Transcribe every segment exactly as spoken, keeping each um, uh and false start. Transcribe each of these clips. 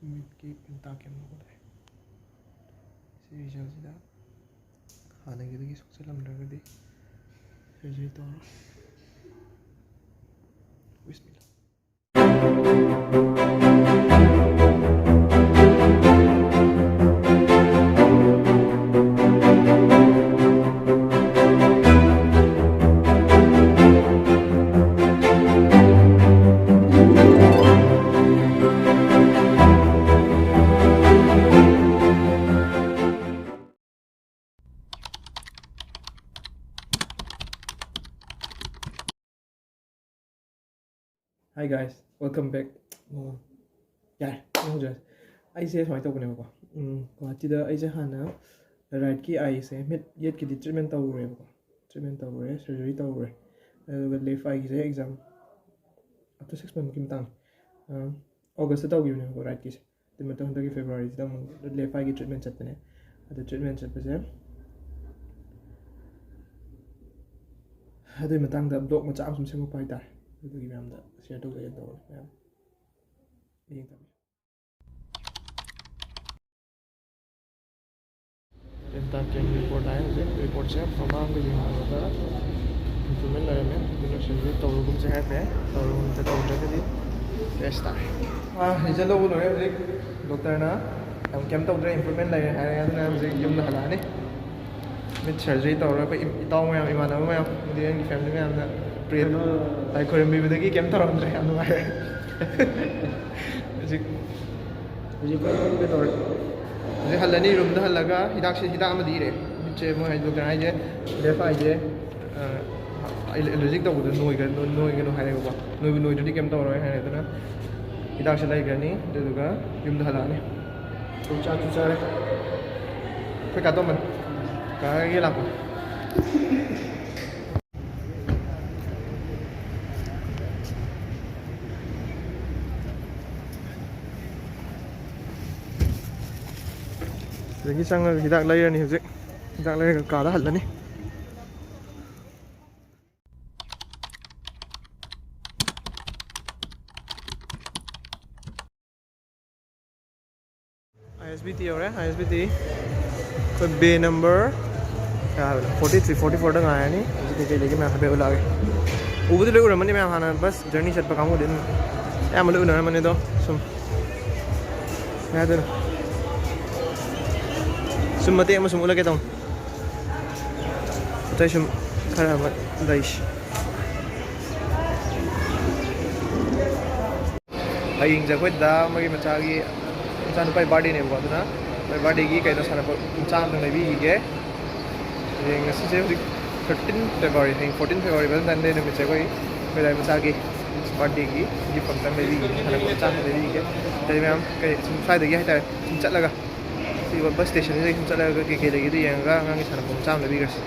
ꯃꯤꯠꯀꯤ ꯄꯦꯟꯇꯥ ꯀꯦꯝ ꯂꯧꯒꯗꯧꯔꯦ꯫ ꯁꯤ ꯔꯤꯖꯜꯁꯤꯗ ꯍꯥꯟꯅꯒꯤꯗꯒꯤ ꯁꯣꯛꯆꯜꯂꯝꯗ꯭ꯔꯒꯗꯤ ꯁꯔꯖꯔꯤ ꯇꯧꯔꯣ꯫ Bismillah. Hi guys, welcome back. ꯑꯣ, ꯌꯥꯔꯦ, ꯑꯃꯨꯛ ꯍꯧꯖꯔꯁꯤ꯫ ꯑꯩꯁꯦ ꯁꯨꯃꯥꯏꯅ ꯇꯧꯕꯅꯦꯕꯀꯣ, ꯎꯝ, ꯒꯨꯍꯥꯇꯤꯗ ꯑꯩꯁꯦ ꯍꯥꯟꯅ ꯔꯥꯏꯠꯀꯤ ꯑꯥꯏꯁꯦ, ꯃꯤꯠ ꯌꯦꯠꯀꯤꯗꯤ ꯇ꯭ꯔꯤꯠꯃꯦꯟ ꯇꯧꯔꯨꯔꯦꯕꯀꯣ, ꯇ꯭ꯔꯤꯠꯃꯦꯟ ꯇꯧꯔꯨꯔꯦ, ꯁꯔꯖꯔꯤ ꯇꯧꯔꯨꯔꯦ꯫ ꯑꯗꯨꯒ ꯂꯦꯐ ꯑꯥꯏꯒꯤꯁꯦ ꯑꯦꯛꯖꯥꯝ ꯑꯥꯐꯇꯔ ꯁꯤꯛꯁ ꯃꯟꯠꯀꯤ ꯃꯇꯥꯡ, ꯑ, ꯑꯣꯒꯁꯇ ꯇꯧꯈꯤꯕꯅꯦꯕꯀꯣ ꯔꯥꯏꯠꯀꯤꯁꯦ꯫ ꯑꯗꯨ ꯃꯇꯨꯡ ꯍꯟꯗꯛꯀꯤ ꯐꯦꯕ꯭ꯔꯨꯋꯥꯔꯤꯁꯤꯗ ꯑꯃꯨꯛ ꯂꯦꯐ ꯑꯥꯏꯒꯤ ꯇ꯭ꯔꯤꯠꯃꯦꯟ ꯆꯠꯄꯅꯦ꯫ ꯑꯗꯨ ꯇ꯭ꯔꯤꯠꯃꯦꯟ ꯆꯠꯄꯁꯦ, ꯑꯗꯨꯒꯤ ꯃꯇꯥꯡꯗ ꯕ꯭ꯂꯣꯛ ꯃꯆꯥ ꯑꯃ ꯁꯨꯝ ꯁꯦꯝꯃꯛꯄ ꯍꯥꯏꯇꯥꯔꯦ꯫ ꯑꯗꯨꯒꯤ ꯃꯌꯥꯝꯗ ꯁꯤꯌꯔ ꯇꯧꯖꯒꯦꯅ ꯇꯧꯕꯅꯦ꯫ ꯃꯌꯥꯝ ꯃꯤꯠꯌꯦꯡ ꯇꯥꯕꯤꯌꯨ꯫ ꯗꯦꯟꯇꯥꯜ ꯀꯦꯝ ꯔꯤꯄꯣꯔꯠ ꯍꯥꯏ ꯍꯧꯖꯤꯛ꯫ ꯔꯤꯄꯣꯔꯠꯁꯦ ꯃꯃꯥꯡꯒ ꯌꯦꯡꯅꯕꯗ ꯏꯝꯄ꯭ꯔꯨꯚꯃꯦꯟ ꯂꯩꯔꯝꯃꯦ꯫ ꯑꯗꯨꯅ ꯁꯔꯖꯔꯤ ꯇꯧꯔꯒꯨꯝꯁꯦ ꯍꯥꯏꯈ꯭ꯔꯦ꯫ ꯇꯧꯔꯒꯨꯝꯁꯦ, ꯇꯧꯗ꯭ꯔꯒꯗꯤ ꯀꯦꯁ ꯇꯥꯔꯦ꯫ ꯑꯥ, ꯔꯤꯖꯜ ꯂꯧꯕ ꯂꯣꯏꯔꯦ ꯍꯧꯖꯤꯛ꯫ ꯗꯣꯛꯇꯔꯅ ꯌꯥꯝ ꯀꯩꯝ ꯇꯧꯗ꯭ꯔꯦ, ꯏꯝꯄ꯭ꯔꯨꯚꯃꯦꯟ ꯂꯩꯔꯦ ꯍꯥꯏꯔꯦ꯫ ꯑꯗꯨꯅ ꯍꯧꯖꯤꯛ ꯌꯨꯝꯗ ꯍꯜꯂꯛꯑꯅꯤ꯫ ꯃꯤꯠ ꯁꯔꯖꯔꯤ ꯇꯧꯔꯒ ꯑꯩꯈꯣꯏ ꯏꯝ-, ꯏꯇꯥꯎ ꯃꯌꯥꯝ, ꯏꯃꯥꯟꯅꯕ ꯃꯌꯥꯝ, ꯑꯗꯩ ꯑꯩꯒꯤ ꯐꯦꯃꯤꯂꯤ ꯃꯌꯥꯝꯅ ꯄ꯭ꯔꯦ-, ꯂꯥꯏ ꯈꯣꯏꯔꯝꯕꯤꯕꯗꯒꯤ ꯀꯩꯝ ꯇꯧꯔꯝꯗ꯭ꯔꯦ꯫ ꯌꯥꯝ ꯅꯨꯡꯉꯥꯏꯔꯦ꯫ ꯍꯧꯖꯤꯛ ꯍꯧꯖꯤꯛ ꯀꯩꯗꯧꯔꯦ? ꯍꯧꯖꯤꯛ ꯍꯜꯂꯅꯤ, ꯔꯨꯝꯗ ꯍꯜꯂꯒ ꯍꯤꯗꯥꯛꯁꯦ, ꯍꯤꯗꯥꯛ ꯑꯃꯗꯤ ꯏꯔꯦ꯫ ꯃꯤꯠꯁꯦ ꯃꯣꯏ ꯗꯣꯛꯇꯔ ꯍꯥꯏꯁꯦ, ꯂꯦꯐ ꯑꯥꯏꯁꯦ, ꯑ, ꯑꯦꯂꯔꯖꯤꯛ ꯇꯧꯕꯗꯣ ꯅꯣꯏꯒ-, ꯅꯣꯏꯒꯅꯨ ꯍꯥꯏꯔꯦꯕꯀꯣ꯫ ꯅꯣꯏꯕꯨ ꯅꯣꯏꯗ꯭ꯔꯗꯤ ꯀꯩꯝ ꯇꯧꯔꯣꯏ ꯍꯥꯏꯔꯦ꯫ ꯑꯗꯨꯅ ꯍꯤꯗꯥꯛꯁꯦ ꯂꯩꯈ꯭ꯔꯅꯤ, ꯑꯗꯨꯗꯨꯒ ꯌꯨꯝꯗ ꯍꯜꯂꯛꯑꯅꯤ꯫ ꯑꯩꯈꯣꯏ ꯆꯥꯛꯁꯨ ꯆꯥꯔꯦ꯫ ꯑꯩꯈꯣꯏ ꯀꯥ ꯇꯣꯝꯕꯅꯤ꯫ ꯀꯥꯒꯤ ꯂꯥꯛꯄꯅꯤ꯫ ꯁꯤꯗꯒꯤ ꯆꯪꯉꯒ ꯍꯤꯗꯥꯛ ꯂꯩꯔꯅꯤ ꯍꯧꯖꯤꯛ꯫ ꯍꯤꯗꯥꯛ ꯂꯩꯔꯒ ꯀꯥꯗ ꯍꯜꯂꯅꯤ꯫ ꯑꯥꯏ ꯑꯦꯁ ꯕꯤ ꯇꯤ ꯌꯧꯔꯦ꯫ ꯑꯥꯏ ꯑꯦꯁ ꯕꯤ ꯇꯤ ꯑꯩꯈꯣꯏ ꯕꯦ ꯅꯝꯕꯔ ꯀꯌꯥ ꯍꯥꯏꯕꯅꯣ? ꯐꯣꯔꯇꯤ ꯊ꯭ꯔꯤ, ꯐꯣꯔꯇꯤ ꯐꯣꯔꯗ ꯉꯥꯏꯔꯅꯤ꯫ ꯍꯧꯖꯤꯛ ꯀꯩꯀꯩ ꯂꯩꯒꯦ ꯃꯌꯥꯝ ꯍꯥꯏꯐꯦꯠ ꯎꯠꯂꯛꯑꯒꯦ꯫ ꯎꯕꯨꯗꯤ ꯂꯣꯏ ꯎꯔꯝꯃꯅꯤ ꯃꯌꯥꯝ, ꯍꯥꯟꯅ ꯕꯁ ꯖꯔꯅꯤ ꯆꯠꯄ ꯀꯥꯡꯕꯨꯗꯤ ꯑꯗꯨꯝ ꯑꯌꯥꯝꯕ ꯂꯣꯏ ꯎꯅꯔꯝꯃꯅꯤ꯫ ꯑꯗꯣ ꯁꯨꯝ ꯀꯩ ꯍꯥꯏꯗꯣꯏꯅꯣ, ꯁꯨꯝ ꯃꯇꯦꯛ ꯑꯃ ꯁꯨꯝ ꯎꯠꯂꯛꯀꯦ ꯇꯧꯅꯤ꯫ ꯑꯇꯩ ꯁꯨꯝ ꯈꯔ ꯑꯃ ꯂꯩꯁꯤ꯫ ꯍꯌꯦꯡꯁꯦ ꯑꯩꯈꯣꯏ ꯗꯥ ꯑꯃꯒꯤ ꯃꯆꯥꯒꯤ, ꯃꯆꯥꯅꯨꯄꯥꯒꯤ ꯕꯥꯔꯗꯦꯅꯦꯕꯀꯣ꯫ ꯑꯗꯨꯅ ꯑꯩꯈꯣꯏ ꯕꯥꯔꯗꯦꯒꯤ ꯀꯩꯅꯣ ꯁꯥꯟꯅꯄꯣꯠ ꯃꯆꯥ ꯑꯝꯇꯪ ꯂꯩꯕꯤꯈꯤꯒꯦ꯫ ꯍꯌꯦꯡ ꯉꯁꯤꯁꯦ ꯍꯧꯖꯤꯛ ꯊꯥꯔꯇꯤꯟ ꯐꯦꯕ꯭ꯔꯨꯋꯥꯔꯤ, ꯍꯌꯦꯡ ꯐꯣꯔꯇꯤꯟ ꯐꯦꯕ꯭ꯔꯨꯋꯥꯔꯤ, ꯚꯦꯂꯦꯟꯇꯥꯏꯟ ꯗꯦ ꯅꯨꯃꯤꯠꯁꯦ ꯑꯩꯈꯣꯏ, ꯑꯩꯈꯣꯏ ꯗꯥꯒꯤ ꯃꯆꯥꯒꯤ ꯕꯥꯔꯗꯦꯒꯤ ꯒꯤꯐ ꯑꯝꯇꯪ ꯂꯩꯕꯤꯈꯤꯒꯦ, ꯁꯥꯟꯅꯄꯣꯠ ꯃꯆꯥ ꯑꯝꯇꯪ ꯂꯩꯕꯤꯈꯤꯒꯦ꯫ ꯑꯗꯩ ꯃꯌꯥꯝ ꯀꯩ ꯁꯨꯝ ꯁ꯭ꯋꯥꯏꯗꯒꯤ ꯍꯥꯏꯇꯥꯔꯦ, ꯁꯨꯝ ꯆꯠꯂꯒ ꯁꯤ ꯕꯁ ꯁ꯭ꯇꯦꯁꯟꯁꯤꯗꯒꯤ ꯁꯨꯝ ꯆꯠꯂꯒ ꯀꯩꯀꯩ ꯂꯩꯒꯦꯗꯣ ꯌꯦꯡꯉꯒ ꯑꯉꯥꯡꯒꯤ ꯁꯥꯟꯅꯄꯣꯠ ꯃꯆꯥ ꯑꯃ ꯂꯩꯕꯤꯈ꯭ꯔꯁꯤ꯫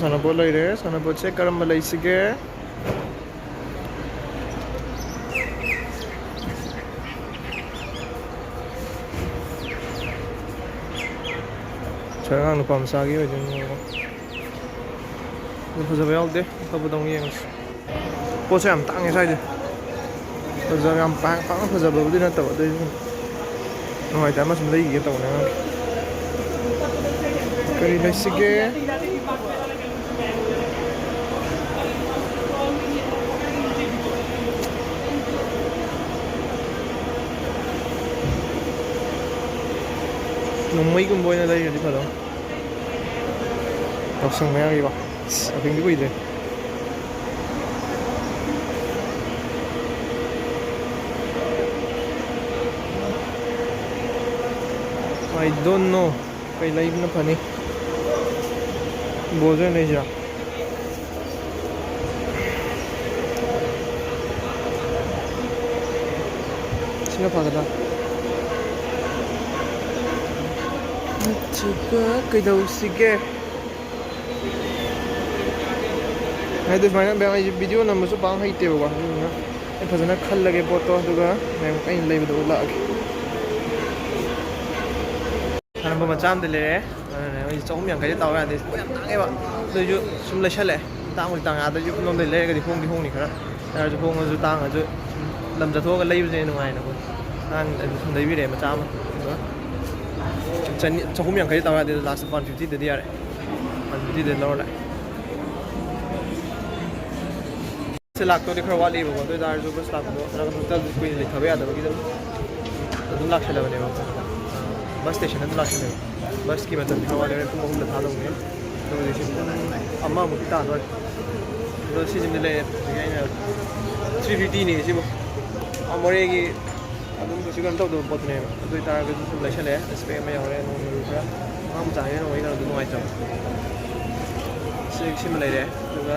ꯁꯥꯟꯅꯄꯣꯠ ꯂꯩꯔꯦ꯫ ꯁꯥꯟꯅꯄꯣꯠꯁꯦ ꯀꯔꯝꯕ ꯂꯩꯁꯤꯒꯦ? ꯁꯤ ꯑꯉꯥꯡ ꯅꯨꯄꯥ ꯃꯆꯥꯒꯤ ꯑꯣꯏꯗꯣꯏꯅꯦꯕꯀꯣ꯫ ꯑꯗꯨ ꯐꯖꯕ ꯌꯥꯎꯗꯦ꯫ ꯑꯇꯣꯞꯄꯗ ꯑꯃꯨꯛ ꯌꯦꯡꯉꯁꯤ꯫ ꯄꯣꯠꯁꯦ ꯌꯥꯝ ꯇꯥꯡꯉꯦ ꯁ꯭ꯋꯥꯏꯗꯤ꯫ ꯐꯖꯕ ꯌꯥꯝ ꯄꯥꯛ-, ꯄꯥꯛꯅ ꯐꯖꯕꯕꯨꯗꯤ ꯅꯠꯇꯕ, ꯑꯗꯨꯏꯁꯨ ꯁꯨꯝ ꯅꯨꯡꯉꯥꯏꯇꯦ꯫ ꯑꯃ ꯁꯨꯝ ꯂꯩꯈꯤꯒꯦ ꯇꯧꯕꯅꯦ ꯑꯉꯥꯡꯒꯤ꯫ ꯀꯔꯤ ꯂꯩꯁꯤꯒꯦ? ꯅꯣꯡꯃꯩꯒꯨꯝꯕ ꯑꯣꯏꯅ ꯂꯩꯔꯗꯤ ꯐꯗꯧ꯫ ꯌꯥꯎꯁꯪ ꯃꯌꯥꯒꯤꯀꯣ꯫ ꯑꯁ, ꯌꯥꯎꯁꯪꯗꯤ ꯀꯨꯏꯗ꯭ꯔꯦ꯫ I don't know. ꯀꯩ ꯂꯩꯕꯅ ꯐꯅꯤ? ꯕꯣꯜꯁꯦ ꯑꯣꯏꯅ ꯂꯩꯁꯤꯔꯥ? ꯁꯤꯅ ꯐꯒꯗ꯭ꯔꯥ? ꯅꯠꯇ꯭ꯔꯒ ꯀꯩꯗꯧꯁꯤꯒꯦ? ꯍꯥꯏꯗꯤ ꯁꯨꯃꯥꯏꯅ ꯃꯌꯥꯝ, ꯑꯩꯁꯦ ꯚꯤꯗꯤꯑꯣ ꯅꯝꯕꯁꯨ ꯄꯥꯡ ꯍꯩꯇꯦꯕꯀꯣ, ꯑꯗꯨꯗꯨꯅ ꯑꯩ ꯐꯖꯅ ꯈꯜꯂꯒꯦ ꯄꯣꯠꯇꯣ, ꯑꯗꯨꯒ ꯃꯌꯥꯝ ꯑꯩꯅ ꯂꯩꯕꯗꯣ ꯎꯠꯂꯛꯑꯒꯦ꯫ ꯁꯥꯟꯅꯄꯣꯠ ꯃꯆꯥ ꯑꯃꯗꯤ ꯂꯩꯔꯦ꯫ ꯑꯗꯨꯅꯦ ꯑꯩ ꯆꯍꯨꯝ ꯌꯥꯡꯈꯩꯗ ꯇꯥꯎ ꯌꯥꯗꯦ꯫ ꯄꯣꯠ ꯌꯥꯝ ꯇꯥꯡꯉꯦꯕ꯫ ꯑꯗꯨꯏꯁꯨ ꯁꯨꯝ ꯂꯩꯁꯜꯂꯛꯑꯦ꯫ ꯇꯥꯡꯕꯨꯗꯤ ꯇꯥꯡꯉꯦ꯫ ꯑꯥꯗꯁꯨ ꯌꯨꯝꯂꯣꯝꯗꯩ ꯂꯩꯔꯒꯗꯤ ꯍꯣꯡꯗꯤ ꯍꯣꯡꯅꯤ ꯈꯔ꯫ ꯌꯥꯔꯁꯨ ꯍꯣꯡꯉꯁꯨ ꯇꯥꯡꯉꯁꯨ ꯁꯨꯝ ꯂꯝ ꯆꯠꯊꯣꯛꯑꯒ ꯂꯩꯕꯁꯤꯅ ꯅꯨꯡꯉꯥꯏꯅꯀꯣ꯫ ꯑꯉꯥꯡ ꯑꯗꯨꯝ ꯂꯩꯕꯤꯔꯦ ꯃꯆꯥ ꯑꯃ꯫ ꯑꯗꯨꯒ ꯆꯅꯤ, ꯆꯍꯨꯝ ꯌꯥꯡꯈꯩ ꯇꯧ ꯌꯥꯗꯦ, ꯂꯥꯁꯇ ꯋꯥꯟ ꯐꯤꯐꯇꯤꯗꯗꯤ ꯌꯥꯔꯦ꯫ ꯋꯥꯟ ꯐꯤꯐꯇꯤꯗ ꯂꯧꯔ ꯂꯥꯛꯑꯦ꯫ ꯁꯤ ꯂꯥꯛꯇꯧꯗꯤ ꯈꯔ ꯋꯥꯠꯂꯤꯕꯀꯣ, ꯑꯗꯨ ꯑꯣꯏꯇꯥꯔꯁꯨ ꯕꯁ ꯂꯥꯛꯄꯗꯣ ꯅꯠꯇ꯭ꯔꯒ ꯍꯣꯇꯦꯜꯗꯨ ꯀꯨꯏꯅ ꯂꯩꯊꯕ ꯌꯥꯗꯕꯒꯤ ꯑꯗꯨꯝ, ꯑꯗꯨꯝ ꯂꯥꯛꯁꯜꯂꯕꯅꯦꯕ꯫ ꯕꯁ ꯁ꯭ꯇꯦꯁꯟ ꯑꯗꯨꯝ ꯂꯥꯛꯁꯜꯂꯦꯕ꯫ ꯕꯁꯀꯤ ꯃꯇꯝꯗꯤ ꯈꯔ ꯋꯥꯠꯂꯦ, ꯄꯨꯡ ꯑꯍꯨꯝꯗ ꯊꯥꯗꯧꯅꯦ꯫ ꯑꯗꯣ ꯍꯧꯖꯤꯛꯁꯦ ꯄꯨꯡ ꯑꯃꯃꯨꯛꯇꯤ ꯇꯥꯗꯣꯔꯦ꯫ ꯑꯗꯣ ꯁꯤꯁꯤꯃꯗꯤ ꯂꯩꯔꯦ꯫ ꯍꯧꯖꯤꯛ ꯑꯩꯅ ꯊ꯭ꯔꯤ ꯐꯤꯐꯇꯤꯅꯦ ꯁꯤꯕꯨ꯫ ꯑꯥ, ꯃꯣꯔꯦꯒꯤ ꯑꯗꯨꯝ ꯀꯩꯁꯨ ꯀꯩꯅꯣ ꯇꯧꯗꯕ ꯄꯣꯠꯇꯨꯅꯦꯕ꯫ ꯑꯗꯨ ꯑꯣꯏꯇꯥꯔꯒꯁꯨ ꯁꯨꯝ ꯂꯩꯁꯜꯂꯦ꯫ ꯁ꯭ꯄꯦꯛ ꯑꯃ ꯌꯥꯎꯔꯦ꯫ ꯅꯣꯡꯃꯒꯤ ꯈꯔ ꯑꯉꯥꯡ ꯃꯆꯥꯅꯤꯅ ꯋꯥꯔꯤ ꯁꯥꯟꯅꯕꯗꯣ ꯅꯨꯡꯉꯥꯏꯇꯕ꯫ ꯁꯤ, ꯁꯤꯃ ꯂꯩꯔꯦ꯫ ꯑꯗꯨꯒ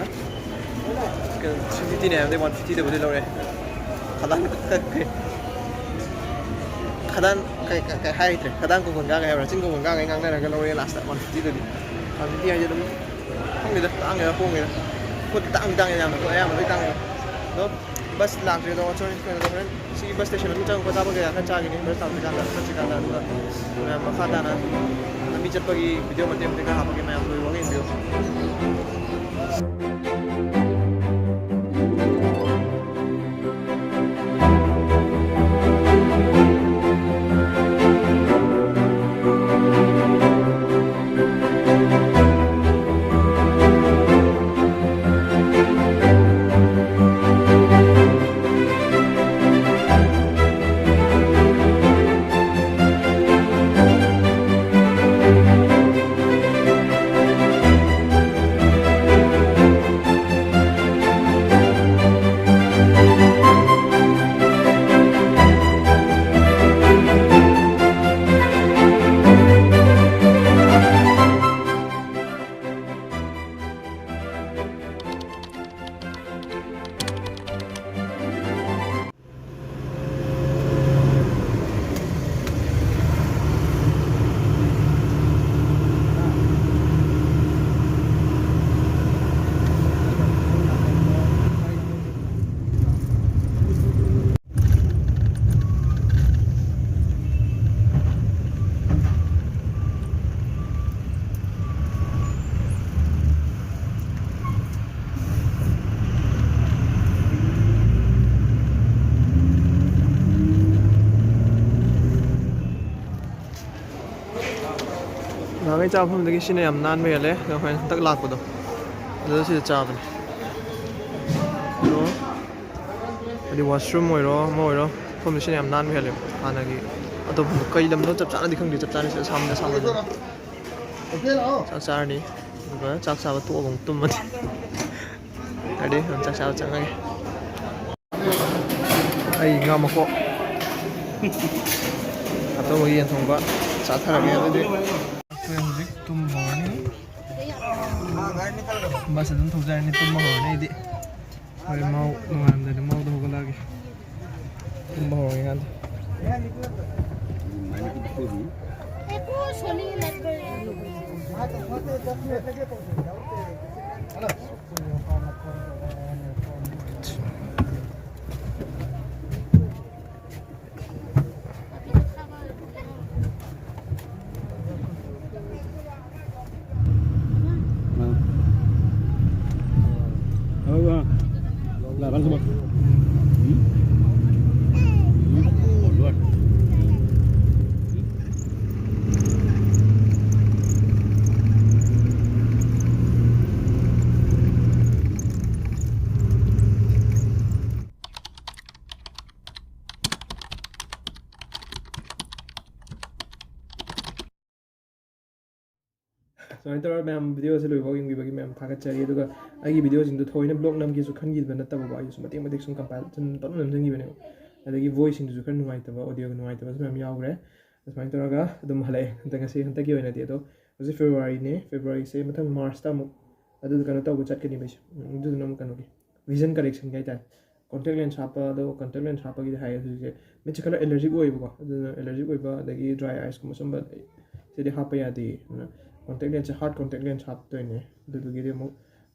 ꯊ꯭ꯔꯤ ꯐꯤꯐꯇꯤꯅꯦ ꯍꯥꯏꯕꯗꯤ ꯋꯥꯟ ꯐꯤꯐꯇꯤꯗꯕꯨꯗꯤ ꯂꯧꯔꯦ꯫ ꯈꯗꯥꯡ ꯀꯛꯈ꯭ꯔꯦ꯫ ꯈꯗꯥꯡ ꯀꯩ, ꯀꯩ, ꯀꯩ ꯍꯥꯏꯗ꯭ꯔꯦ꯫ ꯈꯗꯥꯡ ꯀꯣꯡꯒꯣꯟ ꯀꯥꯡꯒꯩ ꯍꯥꯏꯕ꯭ꯔꯥ? ꯆꯤꯟ ꯀꯣꯡꯒꯣꯟ ꯀꯥꯡꯒꯩ ꯉꯥꯡꯅꯔꯒ ꯂꯧꯔꯦ ꯂꯥꯁꯇ ꯋꯥꯟ ꯐꯤꯐꯇꯤꯗꯗꯤ꯫ ꯋꯥꯟ ꯐꯤꯐꯇꯤ ꯍꯥꯏꯁꯦ ꯑꯗꯨꯝ ꯈꯪꯗꯦꯗ, ꯇꯥꯡꯉꯦꯔꯥ ꯍꯣꯡꯉꯦꯔꯥ꯫ ꯄꯣꯠꯇꯤ ꯇꯥꯡꯗꯤ ꯇꯥꯡꯉꯦ ꯌꯥꯝꯅ, ꯄꯣꯠ ꯑꯌꯥꯝꯕ ꯂꯣꯏ ꯇꯥꯡꯉꯦ꯫ ꯑꯗꯣ ꯕꯁ ꯂꯥꯛꯇ꯭ꯔꯦ ꯑꯗꯣ, ꯁꯣꯔꯤ, ꯀꯩꯅꯣ ꯇꯧꯈ꯭ꯔꯦ꯫ ꯁꯤꯒꯤ ꯕꯁ ꯁ꯭ꯇꯦꯁꯟ ꯑꯗꯨꯝ ꯆꯪꯉꯛꯄ ꯑꯆꯥꯄꯣꯠ ꯀꯩꯀꯥ ꯈꯔ ꯆꯥꯈꯤꯅꯤ ꯕꯁ ꯂꯥꯛꯇ꯭ꯔꯤꯀꯥꯟꯗ, ꯆꯠꯇ꯭ꯔꯤꯀꯥꯟꯗ꯫ ꯑꯗꯨꯒ ꯃꯌꯥꯝ ꯃꯈꯥ ꯇꯥꯅ ꯂꯝꯕꯤ ꯆꯠꯄꯒꯤ ꯚꯤꯗꯤꯑꯣ ꯃꯇꯦꯛ ꯃꯇꯦꯛ ꯈꯔ ꯍꯥꯞꯄꯛꯀꯦ, ꯃꯌꯥꯝ ꯂꯣꯏꯕ ꯌꯦꯡꯕꯤꯌꯨ꯫ ꯅꯍꯥꯟꯒꯩ ꯆꯥꯕ ꯃꯐꯝꯗꯒꯤ ꯁꯤꯅ ꯌꯥꯝ ꯅꯥꯟꯕ ꯍꯦꯜꯂꯦ꯫ ꯑꯗꯣ ꯑꯩꯈꯣꯏꯅ ꯍꯟꯗꯛ ꯂꯥꯛꯄꯗꯣ ꯑꯗꯨꯗ ꯁꯤꯗ ꯆꯥꯕꯅꯦ꯫ ꯑꯗꯣ ꯍꯥꯏꯗꯤ washroom ꯑꯣꯏꯔꯣ ꯑꯃ ꯑꯣꯏꯔꯣ, ꯃꯐꯝꯗꯤ ꯁꯤꯅ ꯌꯥꯝ ꯅꯥꯟꯕ ꯍꯦꯜꯂꯦ ꯍꯥꯟꯅꯒꯤ ꯑꯇꯣꯞꯄꯗꯣ꯫ ꯀꯩ ꯂꯝꯅꯣ ꯆꯞ ꯆꯥꯅꯗꯤ ꯈꯪꯗꯦ, ꯆꯞ ꯆꯥꯅ ꯁꯤꯗ ꯁꯥꯕꯅ ꯁꯥꯕꯅꯦ꯫ ꯆꯥꯛ ꯆꯥꯔꯅꯤ, ꯑꯗꯨꯒ ꯆꯥꯛ ꯆꯥꯕ ꯇꯣꯛꯑꯒ ꯑꯃꯨꯛ ꯇꯨꯝꯃꯅꯤ꯫ ꯍꯥꯏꯗꯤ ꯑꯗꯨꯝ ꯆꯥꯛ ꯆꯥꯕ ꯆꯪꯉꯒꯦ꯫ ꯑꯩ ꯉꯥ ꯃꯀꯣꯛ ꯑꯇꯧꯕ ꯌꯦꯟ ꯊꯣꯡꯕ ꯆꯥꯊꯔꯒꯦ꯫ ꯑꯗꯨꯗꯤ ꯑꯩꯈꯣꯏ ꯍꯧꯖꯤꯛ ꯇꯨꯝꯕ ꯍꯧꯔꯅꯤ꯫ ꯕꯁ ꯑꯗꯨꯝ ꯊꯧꯖꯔꯅꯤ, ꯇꯨꯝꯕ ꯍꯧꯔꯅꯤ ꯑꯩꯗꯤ꯫ ꯍꯣꯏ, ꯃꯥꯎ ꯅꯨꯡꯉꯥꯏꯔꯝꯗꯅꯤ, ꯃꯥꯎꯗ ꯍꯧꯒꯠꯂꯛꯑꯒꯦ꯫ ꯇꯨꯝꯕ ꯍꯧꯔꯒꯦ ꯍꯥꯟꯅ꯫ ꯁꯨꯃꯥꯏꯅ ꯇꯧꯔꯒ ꯃꯌꯥꯝ video ꯑꯁꯤ ꯂꯣꯏꯐꯥꯎ ꯌꯦꯡꯕꯤꯕꯒꯤ ꯃꯌꯥꯝ ꯊꯥꯒꯠꯆꯔꯤ꯫ ꯑꯗꯨꯒ ꯑꯩꯒꯤ video ꯁꯤꯡꯗꯣ ꯊꯑꯣꯏꯅ vlog ꯅꯝꯒꯦꯁꯨ ꯈꯟꯈꯤꯕ ꯅꯠꯇꯕꯀꯣ, ꯑꯩꯁꯨ ꯃꯇꯦꯛ ꯃꯇꯦꯛ ꯁꯨꯝ compile ꯁꯨꯝ ꯇꯞꯅ ꯅꯝꯁꯤꯟꯈꯤꯕꯅꯦꯕ꯫ ꯑꯗꯒꯤ voice ꯁꯤꯡꯗꯨꯁꯨ ꯈꯔ ꯅꯨꯡꯉꯥꯏꯇꯕ, audio ꯅꯨꯡꯉꯥꯏꯇꯕꯁꯨ ꯃꯌꯥꯝ ꯌꯥꯎꯈ꯭ꯔꯦ꯫ ꯑꯗꯨꯃꯥꯏꯅ ꯇꯧꯔꯒ ꯑꯗꯨꯝ ꯍꯜꯂꯛꯑꯦ꯫ ꯍꯟꯗꯛ ꯉꯁꯤ, ꯍꯟꯗꯛꯀꯤ ꯑꯣꯏꯅꯗꯤ꯫ ꯑꯗꯣ ꯍꯧꯖꯤꯛ February ꯅꯦ, February ꯁꯦ ꯃꯊꯪ March ꯇ ꯑꯃꯨꯛ ꯑꯗꯨꯗ ꯀꯩꯅꯣ ꯇꯧꯕ ꯆꯠꯀꯅꯤꯕ ꯑꯩꯁꯦ꯫ ꯎꯝ, ꯑꯗꯨꯗꯨꯅ ꯑꯃꯨꯛ ꯀꯩꯅꯣꯒꯤ vision correction ꯒꯤ ꯍꯥꯏꯇꯥꯔꯦ꯫ Contact lens ꯍꯥꯞꯄ, ꯑꯗꯣ contact lens ꯍꯥꯞꯄꯒꯤꯗꯤ ꯍꯥꯏ ꯍꯧꯖꯤꯛꯁꯦ꯫ ꯃꯤꯠꯁꯦ ꯈꯔ allergic ꯑꯣꯏꯌꯦꯕꯀꯣ, ꯑꯗꯨꯅ allergic ꯑꯣꯏꯕ ꯑꯗꯒꯤ dry eyes ꯀꯨꯝꯕ ꯁꯨꯝꯕ ꯁꯤꯗꯤ ꯍꯥꯞꯄ ꯌꯥꯗꯦ꯫ ꯑꯗꯨꯅ contact lens ꯁꯦ, hard contact lens ꯍꯥꯞꯇꯣꯏꯅꯦ꯫ ꯑꯗꯨꯗꯨꯒꯤꯗꯤ ꯑꯃꯨꯛ,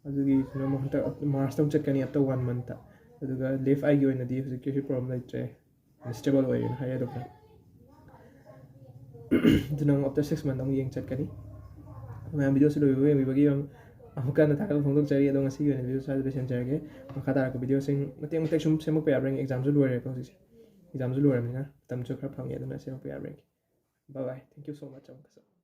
ꯑꯗꯨꯒꯤꯗꯨꯅ ꯑꯃꯨꯛ ꯍꯟꯗꯛ March ꯇ ꯑꯃꯨꯛ ꯆꯠꯀꯅꯤ, after one month ꯇ꯫ ꯑꯗꯨꯒ left eye ꯒꯤ ꯑꯣꯏꯅꯗꯤ ꯍꯧꯖꯤꯛ ꯀꯩꯁꯨ problem ꯂꯩꯇ꯭ꯔꯦ, stable ꯑꯣꯏꯌꯦꯅ ꯍꯥꯏꯌꯦ doctor꯫ ꯑꯗꯨꯅ ꯑꯃꯨꯛ after six month ꯑꯃꯨꯛ ꯌꯦꯡ ꯆꯠꯀꯅꯤ꯫ ꯃꯌꯥꯝ video ꯁꯤ ꯂꯣꯏꯕ ꯌꯦꯡꯕꯤꯕꯒꯤ ꯑꯃꯨꯛ, ꯑꯃꯨꯛꯀ ꯍꯟꯅ ꯊꯥꯒꯠꯄ ꯐꯣꯡꯗꯣꯛꯆꯔꯤ꯫ ꯑꯗꯣ ꯉꯁꯤꯒꯤ ꯑꯣꯏꯅ video ꯁ꯭ꯋꯥꯏꯗ ꯂꯣꯏꯁꯤꯟꯖꯔꯒꯦ꯫ ꯃꯈꯥ ꯇꯥꯔꯛꯄ video ꯁꯤꯡ ꯃꯇꯦꯛ ꯃꯇꯦꯛ ꯁꯨꯝ ꯁꯦꯝꯃꯛꯄ ꯌꯥꯕ꯭ꯔꯥ ꯌꯦꯡꯒꯦ꯫ Exam ꯁꯨ ꯂꯣꯏꯔꯦꯀꯣ ꯍꯧꯖꯤꯛꯁꯦ꯫ Exam ꯁꯨ ꯂꯣꯏꯔꯕꯅꯤꯅ ꯃꯇꯝꯁꯨ ꯈꯔ ꯐꯪꯉꯦ, ꯑꯗꯨꯅ ꯁꯦꯝꯃꯛꯄ ꯌꯥꯕ꯭ꯔꯥ ꯌꯦꯡꯒꯦ꯫ Bye bye, thank you so much ꯑꯃꯨꯛꯀꯁꯨ꯫